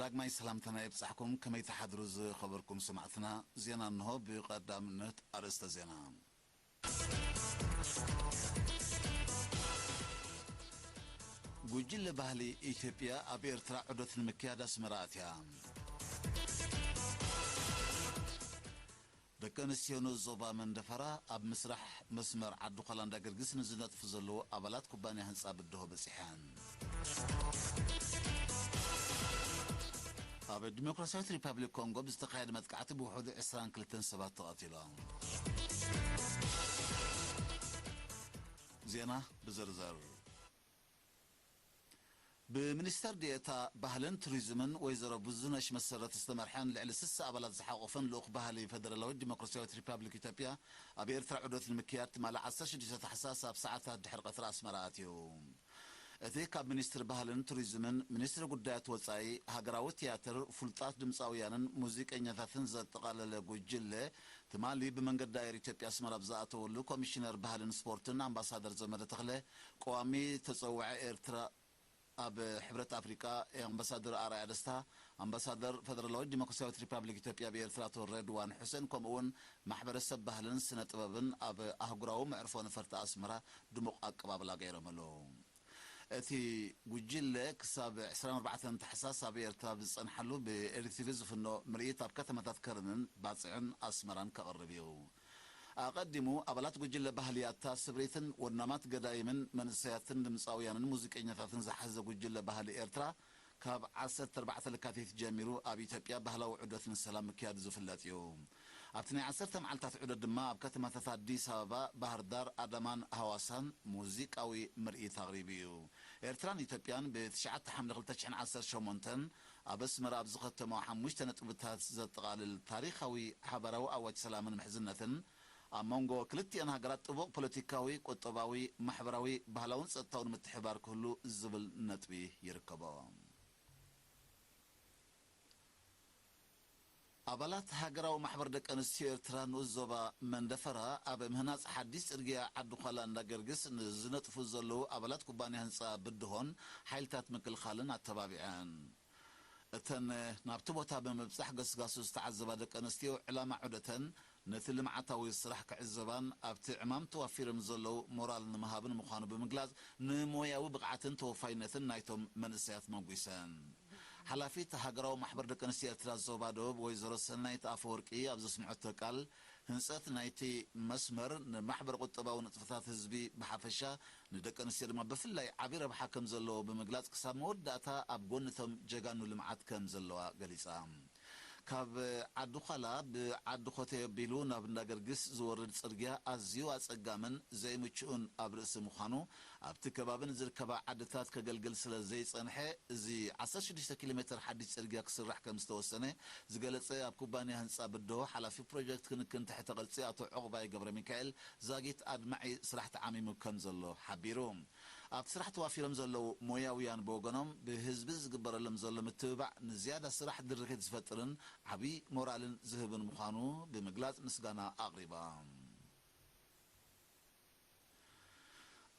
ዳግማይ ሰላምታና ይብጻሕኩም። ከመይ ትሓድሩ ዝኸበርኩም ሰማዕትና? ዜና እንሆ። ብቐዳምነት ኣርእስተ ዜና። ጉጅለ ባህሊ ኢትዮጵያ ኣብ ኤርትራ ዑደት ንምክያድ ኣስመራ ኣትያ። ደቂ ኣንስትዮ ንኡስ ዞባ መንደፈራ ኣብ ምስራሕ መስመር ዓዲ ኾላ እንዳገርግስ ንዝነጥፉ ዘለዉ ኣባላት ኩባንያ ህንጻ ብድሆ በጺሐን። ኣብ ዲሞክራሲያዊት ሪፓብሊክ ኮንጎ ብዝተኻየደ መጥቃዕቲ ብውሑዱ ዕስራን ክልተን ሰባት ተቐቲሎም። ዜና ብዝርዝር። ብሚኒስተር ዲኤታ ባህልን ቱሪዝምን ወይዘሮ ብዙነሽ መሰረት ዝተመርሐን ልዕሊ ስሳ ኣባላት ዝሓቖፈን ልኡኽ ባህሊ ፈደራላዊት ዲሞክራሲያዊት ሪፓብሊክ ኢትዮጵያ ኣብ ኤርትራ ዑደት ንምክያድ ትማሊ ዓሰርተ ሽዱሽተ ታሕሳስ ኣብ ሰዓታት ድሕሪ ቀትሪ ኣስመራ ኣትዩ። እቲ ካብ ሚኒስትሪ ባህልን ቱሪዝምን፣ ሚኒስትሪ ጉዳያት ወጻኢ፣ ሃገራዊ ትያትር፣ ፍሉጣት ድምጻውያንን ሙዚቀኛታትን ዘጠቓለለ ጉጅለ ትማሊ ብመንገዲ ኣየር ኢትዮጵያ ኣስመራ ኣብ ዝኣተወሉ ኮሚሽነር ባህልን ስፖርትን ኣምባሳደር ዘመደ ተኽለ፣ ቀዋሚ ተጸዋዒ ኤርትራ ኣብ ሕብረት ኣፍሪቃ ኣምባሳደር ኣርኣያ ደስታ፣ ኣምባሳደር ፈደራላዊት ዲሞክራሲያዊት ሪፓብሊክ ኢትዮጵያ ኣብ ኤርትራ ኣቶ ረድዋን ሑሴን፣ ከምኡ'ውን ማሕበረሰብ ባህልን ስነ ጥበብን ኣብ ኣህጉራዊ መዕርፎ ነፈርቲ ኣስመራ ድሙቕ ኣቀባብላ ገይሮምሉ። እቲ ጉጅለ ክሳብ ዕስራን ኣርባዕተን ታሕሳስ ኣብ ኤርትራ ኣብ ዝጸንሓሉ ብኤሪቲቪ ዝፍኖ ምርኢት ኣብ ከተማታት ከረንን ባጽዕን ኣስመራን ከቕርብ እዩ። ኣቐዲሙ ኣባላት ጉጅለ ባህሊ ያታ ስብሪትን ወናማት ገዳይምን መንእሰያትን ድምጻውያንን ሙዚቀኛታትን ዝሓዘ ጉጅለ ባህሊ ኤርትራ ካብ ዓሰርተ ኣርባዕተ ለካቲት ጀሚሩ ኣብ ኢትዮጵያ ባህላዊ ዑደት ንሰላም ምክያዱ ዝፍለጥ እዩ። ኣብቲ ናይ ዓሰርተ መዓልታት ዑደት ድማ ኣብ ከተማታት ኣዲስ ኣበባ፣ ባህር ዳር፣ ኣዳማን ሃዋሳን ሙዚቃዊ ምርኢት ኣቕሪቡ እዩ። ኤርትራን ኢትዮጵያን ብትሽዓተ ሓምለ ክልተ ሽሕን ዓሰርተ ሸሞንተን ኣብ ኣስመራ ኣብ ዝኸተመኦ ሓሙሽተ ነጥብታት ዘጠቓልል ታሪኻዊ ሓባራዊ ኣዋጅ ሰላምን ምሕዝነትን፣ ኣብ መንጎ ክልቲኣን ሃገራት ጥቡቕ ፖለቲካዊ፣ ቁጠባዊ፣ ማሕበራዊ፣ ባህላውን ጸጥታውን ምትሕብባር ክህሉ ዝብል ነጥቢ ይርከቦ። ኣባላት ሃገራዊ ማሕበር ደቂ ኣንስትዮ ኤርትራ ንኡስ ዞባ መንደፈራ ኣብ ምህናጽ ሓዲስ ጽርግያ ዓዲ ዃላ እንዳገርግስ ንዝነጥፉ ዘለዉ ኣባላት ኩባንያ ህንጻ ብድሆን ሓይልታት ምክልኻልን ኣተባቢዐን። እተን ናብቲ ቦታ ብምብጻሕ ገስጋሱ ዝተዓዘባ ደቂ ኣንስትዮ፣ ዕላማ ዑደተን ነቲ ልምዓታዊ ስራሕ ክዕዘባን ኣብቲ ዕማም ተዋፊሮም ዘለዉ ሞራል ንምሃብን ምዃኑ ብምግላጽ፣ ንሞያዊ ብቕዓትን ተወፋይነትን ናይቶም መንእሰያት መጒሰን። ሓላፊት ሃገራዊ ማሕበር ደቂ ኣንስትዮ ኤርትራ ዞባ ደቡብ ወይዘሮ ሰናይት ኣፈወርቂ ኣብ ዘስምዐቶ ቃል፣ ህንጸት ናይቲ መስመር ንማሕበረ ቁጠባዊ ንጥፈታት ህዝቢ ብሓፈሻ፣ ንደቂ ኣንስትዮ ድማ ብፍላይ ዓቢ ረብሓ ከም ዘለዎ ብምግላጽ፣ ክሳብ መወዳእታ ኣብ ጎኒ እቶም ጀጋኑ ልምዓት ከም ዘለዋ ገሊጻ። ካብ ዓዲ ዃላ ብዓዲ ኮተይ ኣቢሉ ናብ እንዳገርግስ ዝወርድ ጽርግያ ኣዝዩ ኣጸጋምን ዘይምቹእን ኣብ ርእሲ ምዃኑ፣ ኣብቲ ከባቢ ንዝርከባ ዓድታት ከገልግል ስለ ዘይጸንሐ፣ እዚ ዓሰርተ ሽዱሽተ ኪሎ ሜተር ሓድሽ ጽርግያ ክስራሕ ከም ዝተወሰነ ዝገለጸ ኣብ ኩባንያ ህንጻ ብድሆ ሓላፊ ፕሮጀክት ክንክን ትሕተ ቅርጺ ኣቶ ዑቕባይ ገብረ ሚካኤል፣ ዛጊት ኣድማዒ ስራሕ ተዓሚሙ ከም ዘሎ ሓቢሩ። ኣብቲ ስራሕ ተዋፊሮም ዘለዉ ሞያውያን ብወገኖም፣ ብህዝቢ ዝግበረሎም ዘሎ ምትብባዕ ንዝያዳ ስራሕ ድርኺት ዝፈጥርን ዓብዪ ሞራልን ዝህብን ምዃኑ ብምግላጽ ምስጋና ኣቕሪባ።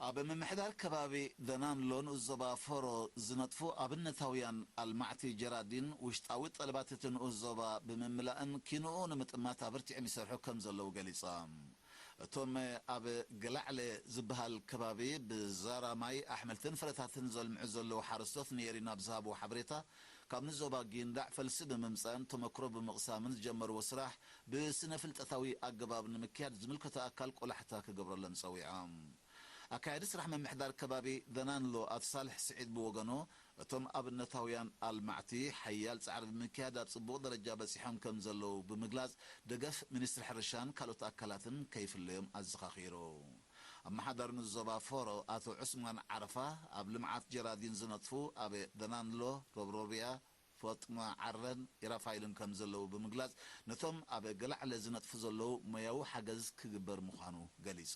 ኣብ ምምሕዳር ከባቢ ደናንሎ ንኡስ ዞባ ፎሮ ዝነጥፉ ኣብነታውያን ኣልማዕቲ ጀራዲን፣ ውሽጣዊ ጠለባት እቲ ንኡስ ዞባ ብምምላእን ኪንኡ ንምጥማት ኣበርቲዖም ይሰርሑ ከም ዘለዉ ገሊጻ። እቶም ኣብ ገላዕለ ዝበሃል ከባቢ ብዛራ ማይ ኣሕምልትን ፍረታትን ዘልምዑ ዘለዉ ሓረስቶት ንኤሪና ኣብ ዝሃብዎ ሓበሬታ፣ ካብ ንዞባ ጊንዳዕ ፈልሲ ብምምጻእን ተመክሮ ብምቕሳምን ዝጀመርዎ ስራሕ ብስነ ፍልጠታዊ ኣገባብ ንምክያድ ዝምልከቶ ኣካል ቆላሕታ ክገብረሎም ጸዊዖም። ኣካያዲ ስራሕ ምምሕዳር ከባቢ ደናንሎ ኣቶ ሳልሕ ስዒድ ብወገኑ፣ እቶም ኣብነታውያን ኣልማዕቲ ሓያል ጻዕሪ ብምክያድ ኣብ ጽቡቕ ደረጃ በጺሖም ከም ዘለዉ ብምግላጽ፣ ደገፍ ሚኒስትሪ ሕርሻን ካልኦት ኣካላትን ከይፍለዮም ኣዘኻኺሩ። ኣመሓዳሪ ንዞባ ፎሮ ኣቶ ዑስማን ዓረፋ፣ ኣብ ልምዓት ጀራዲን ዝነጥፉ ኣብ ደናንሎ፣ ሮብሮብያ፣ ፎጥማ ዓረን ኢራፋይልን ከም ዘለዉ ብምግላጽ፣ ነቶም ኣብ ገላዕለ ዝነጥፉ ዘለዉ ሞያዊ ሓገዝ ክግበር ምዃኑ ገሊጹ።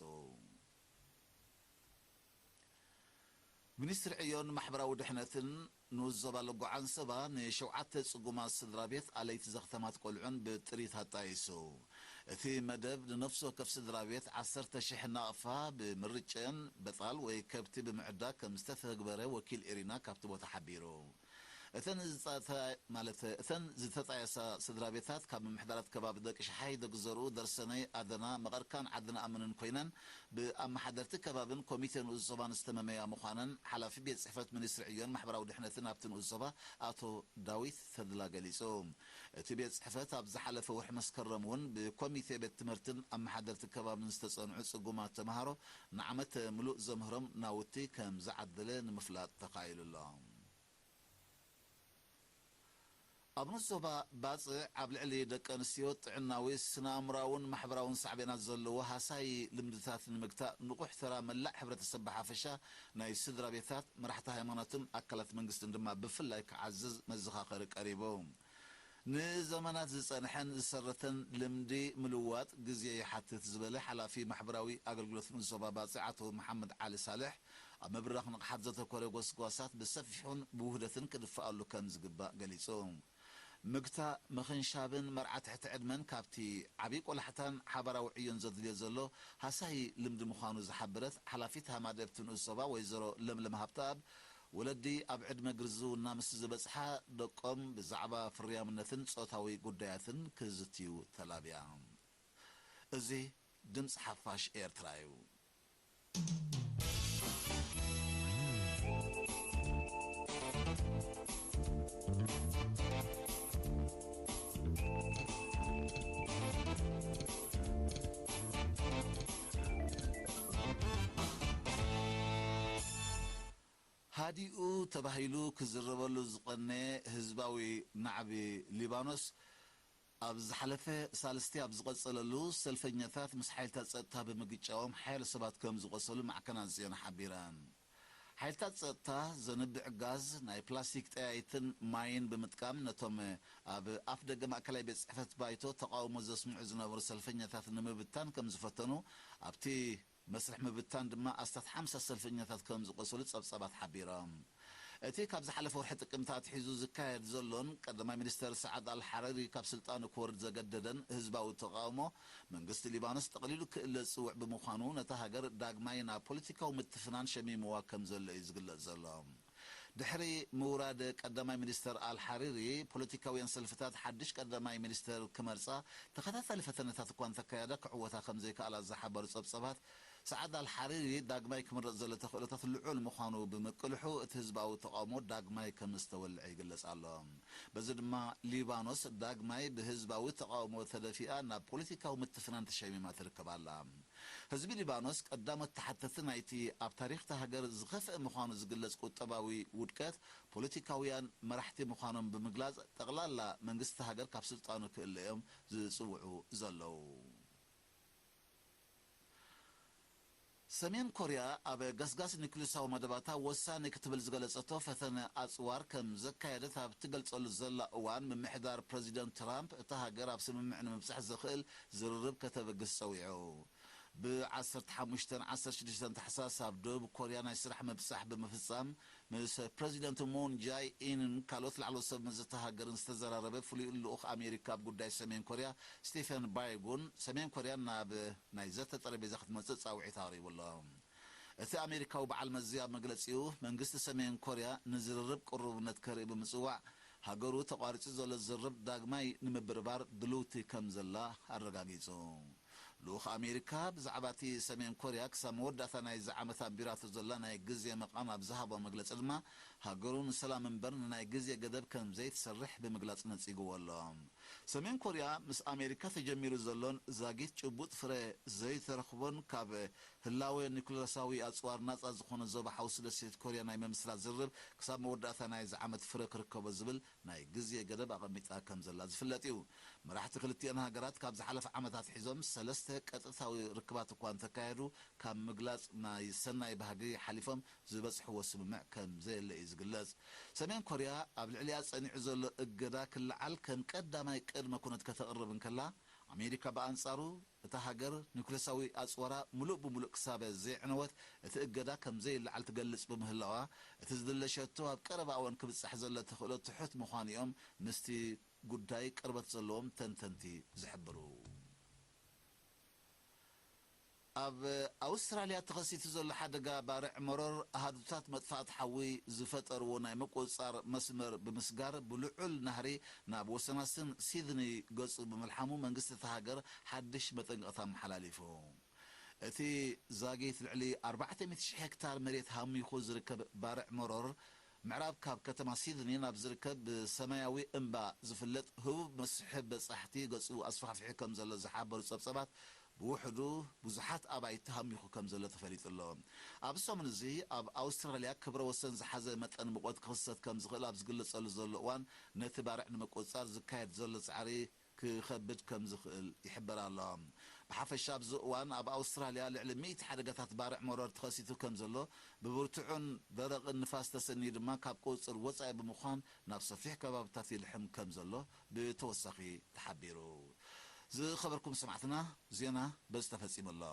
ሚኒስትሪ ዕዮን ማሕበራዊ ድሕነትን ንኡስ ዞባ ለጎ ዓንሰባ ንሸውዓተ ጽጉማት ስድራ ቤት ኣለይቲ ዘኽተማት ቆልዑን ብጥሪት ኣጣይሱ። እቲ መደብ ንነፍሲ ወከፍ ስድራ ቤት ዓሰርተ ሽሕ ናቕፋ ብምርጨን በጣል ወይ ከብቲ ብምዕዳግ ከም ዝተተግበረ ወኪል ኤሪና ካብቲ ቦታ ሓቢሩ። እተን ዝጻተ-፣ ማለት፣ እተን ዝተጣየሳ ስድራ ቤታት ካብ ምምሕዳራት ከባቢ ደቂ ሸሓይ፣ ደግዘርኡ፣ ደርሰነይ፣ ኣደና፣ መቐርካን ዓዲ ነኣምንን ኮይነን፣ ብኣመሓደርቲ ከባብን ኮሚቴ ንኡስ ዞባን ዝተመመያ ምዃነን ሓላፊ ቤት ጽሕፈት ሚኒስትሪ ዕዮን ማሕበራዊ ድሕነትን ኣብቲ ንኡስ ዞባ ኣቶ ዳዊት ተድላ ገሊጹ። እቲ ቤት ጽሕፈት ኣብ ዝሓለፈ ወርሒ መስከረም እውን ብኮሚቴ ቤት ትምህርትን ኣመሓደርቲ ከባብን ዝተጸንዑ ጽጉማት ተምሃሮ ንዓመት ምሉእ ዘምህሮም ናውቲ ከም ዝዓደለ ንምፍላጥ ተኻኢሉ ኣሎ። ኣብ ንኡስ ዞባ ባጽዕ ኣብ ልዕሊ ደቂ ኣንስትዮ ጥዕናዊ፣ ስነ-ኣእምሮኣውን ማሕበራውን ሳዕቤናት ዘለዎ ሃሳዪ ልምድታት ንምግታእ ንቑሕ ተራ መላእ ሕብረተሰብ ብሓፈሻ፣ ናይ ስድራ ቤታት፣ መራሕቲ ሃይማኖትን ኣካላት መንግስትን ድማ ብፍላይ ክዓዝዝ መዘኻኸሪ ቀሪቡ። ንዘመናት ዝጸንሐን ዝሰረተን ልምዲ ምልዋጥ ግዜ ይሓትት ዝበለ ሓላፊ ማሕበራዊ ኣገልግሎት ንኡስ ዞባ ባጽዕ ኣቶ መሓመድ ዓሊ ሳልሕ፣ ኣብ ምብራኽ ንቕሓት ዘተኮረ ጎስጓሳት ብሰፊሑን ብውህደትን ክድፈኣሉ ከም ዝግባእ ገሊጹ። ምግታእ፣ ምኽንሻብን መርዓ ትሕቲ ዕድመን ካብቲ ዓብዪ ቆላሕታን ሓባራዊ ዕዮን ዘድልዮ ዘሎ ሃሳዪ ልምዲ ምዃኑ ዝሓበረት ሓላፊት ሃማደብቲ ንኡስ ዞባ ወይዘሮ ለምለም ሃብተኣብ፣ ወለዲ ኣብ ዕድመ ግርዝውና ምስ ዝበጽሓ ደቆም ብዛዕባ ፍርያምነትን ጾታዊ ጉዳያትን ክዝትዩ ተላብያ። እዚ ድምጺ ሓፋሽ ኤርትራ እዩ። ሃዲኡ ተባሂሉ ክዝረበሉ ዝቐነየ ህዝባዊ ናዕቢ ሊባኖስ፣ ኣብ ዝሓለፈ ሳልስቲ ኣብ ዝቐጸለሉ፣ ሰልፈኛታት ምስ ሓይልታት ጸጥታ ብምግጫዎም ሓያሎ ሰባት ከም ዝቖሰሉ ማዕከናት ዜና ሓቢረን። ሓይልታት ጸጥታ ዘንብዕ ጋዝ፣ ናይ ፕላስቲክ ጠያይትን ማይን ብምጥቃም፣ ነቶም ኣብ ኣፍ ደገ ማእከላይ ቤት ጽሕፈት ባይቶ ተቓውሞ ዘስምዑ ዝነበሩ ሰልፈኛታት ንምብታን ከም ዝፈተኑ፣ ኣብቲ መስርሕ ምብታን ድማ ኣስታት ሓምሳ ሰልፈኛታት ከም ዝቖሰሉ ጸብጻባት ሓቢሮም። እቲ ካብ ዝሓለፈ ወርሒ ጥቅምቲ ኣትሒዙ ዝካየድ ዘሎን ቀዳማይ ሚኒስተር ሰዓድ ኣልሓሪሪ ካብ ስልጣኑ ክወርድ ዘገደደን ህዝባዊ ተቓውሞ፣ መንግስቲ ሊባኖስ ጠቕሊሉ ክእለ ዝጽውዕ ብምዃኑ፣ ነታ ሃገር ዳግማይ ናብ ፖለቲካዊ ምትፍናን ሸሚምዋ ከም ዘሎ እዩ ዝግለጽ ዘሎ። ድሕሪ ምውራድ ቀዳማይ ሚኒስተር ኣልሓሪሪ፣ ፖለቲካውያን ሰልፍታት ሓድሽ ቀዳማይ ሚኒስተር ክመርጻ ተኸታታሊ ፈተነታት እኳ እንተካየዳ፣ ክዕወታ ከም ዘይከኣላ ዝሓበሩ ጸብጸባት፣ ሰዓድ ኣልሓሪሪ ዳግማይ ክምረጽ ዘሎ ተኽእሎታት ልዑል ምዃኑ ብምቅልሑ፣ እቲ ህዝባዊ ተቓውሞ ዳግማይ ከም ዝተወልዐ ይግለጽ ኣሎ። በዚ ድማ፣ ሊባኖስ ዳግማይ ብህዝባዊ ተቓውሞ ተደፊኣ ናብ ፖለቲካዊ ምትፍናን ተሸሚማ ትርከብ ኣላ። ህዝቢ ሊባኖስ ቀዳሞት ተሓተቲ ናይቲ ኣብ ታሪኽ እታ ሃገር ዝኸፍአ ምዃኑ ዝግለጽ ቁጠባዊ ውድቀት፣ ፖለቲካውያን መራሕቲ ምዃኖም ብምግላጽ፣ ጠቕላላ መንግስቲ እታ ሃገር ካብ ስልጣኑ ክእለ እዮም ዝጽውዑ ዘለዉ። ሰሜን ኮርያ ኣብ ገስጋስ ኒኩሌሳዊ መደባታ ወሳኒ ክትብል ዝገለጸቶ ፈተነ ኣጽዋር ከም ዘካየደት ኣብ ትገልጸሉ ዘላ እዋን፣ ምምሕዳር ፕረዚደንት ትራምፕ እታ ሃገር ኣብ ስምምዕ ንምብጻሕ ዘኽእል ዝርርብ ከተበግስ ጸዊዑ። ብ ዓሰርተ ሓሙሽተን ዓሰርተ ሽዱሽተን ታሕሳስ ኣብ ደቡብ ኮርያ ናይ ስራሕ ምብጻሕ ብምፍጻም፣ ምስ ፕረዚደንት ሙን ጃይ ኢንን ካልኦት ላዕለዎት ሰብ መዚ እታ ሃገርን ዝተዘራረበ ፍሉይ ልኡኽ ኣሜሪካ ኣብ ጉዳይ ሰሜን ኮርያ፣ ስቴፈን ባይጉን፣ ሰሜን ኮርያ ናብ ናይ ዘተ ጠረጴዛ ክትመጽእ ጻውዒት ኣቕሪቡ ኣሎ። እቲ ኣሜሪካዊ በዓል መዚ ኣብ መግለጺኡ፣ መንግስቲ ሰሜን ኮርያ ንዝርርብ ቅሩብነት ከርኢ ብምጽዋዕ፣ ሃገሩ ተቋሪጹ ዘሎ ዝርርብ ዳግማይ ንምብርባር ድልውቲ ከም ዘላ ኣረጋጊጹ። ልኡኽ ኣሜሪካ ብዛዕባ እቲ ሰሜን ኮርያ ክሳብ መወዳእታ ናይዚ ዓመት ኣንቢራቶ ዘላ ናይ ግዜ መቓን ኣብ ዝሃቦ መግለጺ ድማ፣ ሃገሩ ንሰላም እምበር ንናይ ግዜ ገደብ ከም ዘይትሰርሕ ብምግላጽ ነጺግዎ ኣሎ። ሰሜን ኮርያ ምስ ኣሜሪካ ተጀሚሩ ዘሎን ዛጊት ጭቡጥ ፍረ ዘይተረኽቦን ካብ ህላወ ኒኩለሳዊ ኣጽዋር ናጻ ዝኾነ ዞባ ሓውሲ ደሴት ኮርያ ናይ ምምስራት ዝርርብ ክሳብ መወዳእታ ናይዚ ዓመት ፍረ ክርከቦ ዝብል ናይ ግዜ ገደብ ኣቐሚጣ ከም ዘላ ዝፍለጥ እዩ። መራሕቲ ክልቲኣን ሃገራት ካብ ዝሓለፈ ዓመት ኣትሒዞም ሰለስተ ቀጥታዊ ርክባት እኳ እንተካየዱ፣ ካብ ምግላጽ ናይ ሰናይ ባህጊ ሓሊፎም ዝበጽሕዎ ስምምዕ ከም ዘየለ እዩ ዝግለጽ። ሰሜን ኮርያ ኣብ ልዕሊኣ ጸኒዑ ዘሎ እገዳ ክለዓል ከም ቀዳማይ ቅድመ ኩነት ከተቕርብ እንከላ፣ ኣሜሪካ ብኣንጻሩ፣ እታ ሃገር ኒኩለሳዊ ኣጽዋራ ምሉእ ብምሉእ ክሳብ ዘየዕነወት፣ እቲ እገዳ ከም ዘይለዓል ትገልጽ ብምህላዋ፣ እቲ ዝድለ ሸቶ ኣብ ቀረባ እዋን ክብጻሕ ዘሎ ተኽእሎ ትሑት ምዃኑ እዮም ምስቲ ጉዳይ ቅርበት ዘለዎም ተንተንቲ ዝሕብሩ። ኣብ ኣውስትራልያ ተኸሲቱ ዘሎ ሓደጋ ባርዕ መሮር ኣሃዱታት መጥፋእቲ ሓዊ ዝፈጠርዎ ናይ ምቁጽጻር መስመር ብምስጋር ብልዑል ናህሪ ናብ ወሰናስን ሲድኒ ገጹ ብምልሓሙ መንግስቲ እታ ሃገር ሓድሽ መጠንቀቕታ ኣመሓላሊፉ። እቲ ዛጊት ልዕሊ ኣርባዕተ ሚእቲ ሺሕ ሄክታር መሬት ሃሚኹ ዝርከብ ባርዕ መሮር ምዕራብ ካብ ከተማ ሲድኒ ናብ ዝርከብ ብሰማያዊ እምባ ዝፍለጥ ህቡብ መስሕብ በጻሕቲ ገጹ ኣስፋሕፊሑ ከም ዘሎ ዝሓበሩ ጸብጸባት ብውሕዱ ብዙሓት ኣባይቲ ሃሚኹ ከም ዘሎ ተፈሊጡ ኣሎ። ኣብ ሰሙን እዚ ኣብ ኣውስትራልያ ክብረ ወሰን ዝሓዘ መጠን ሙቐት ክኽሰት ከም ዝኽእል ኣብ ዝግለጸሉ ዘሎ እዋን ነቲ ባርዕ ንምቁጽጻር ዝካየድ ዘሎ ጻዕሪ ክኸብድ ከም ዝኽእል ይሕበር ኣሎ። ብሓፈሻ ኣብዚ እዋን ኣብ ኣውስትራልያ ልዕሊ ሚእቲ ሓደጋታት ባርዕ መሮር ተኸሲቱ ከም ዘሎ ብብርቱዕን ደረቕን ንፋስ ተሰንዩ ድማ ካብ ቁጽጽር ወጻኢ ብምዃን ናብ ሰፊሕ ከባብታት ይልሕም ከም ዘሎ ብተወሳኺ ተሓቢሩ። ዝኸበርኩም ሰማዕትና ዜና በዚ ተፈጺሙ ኣሎ።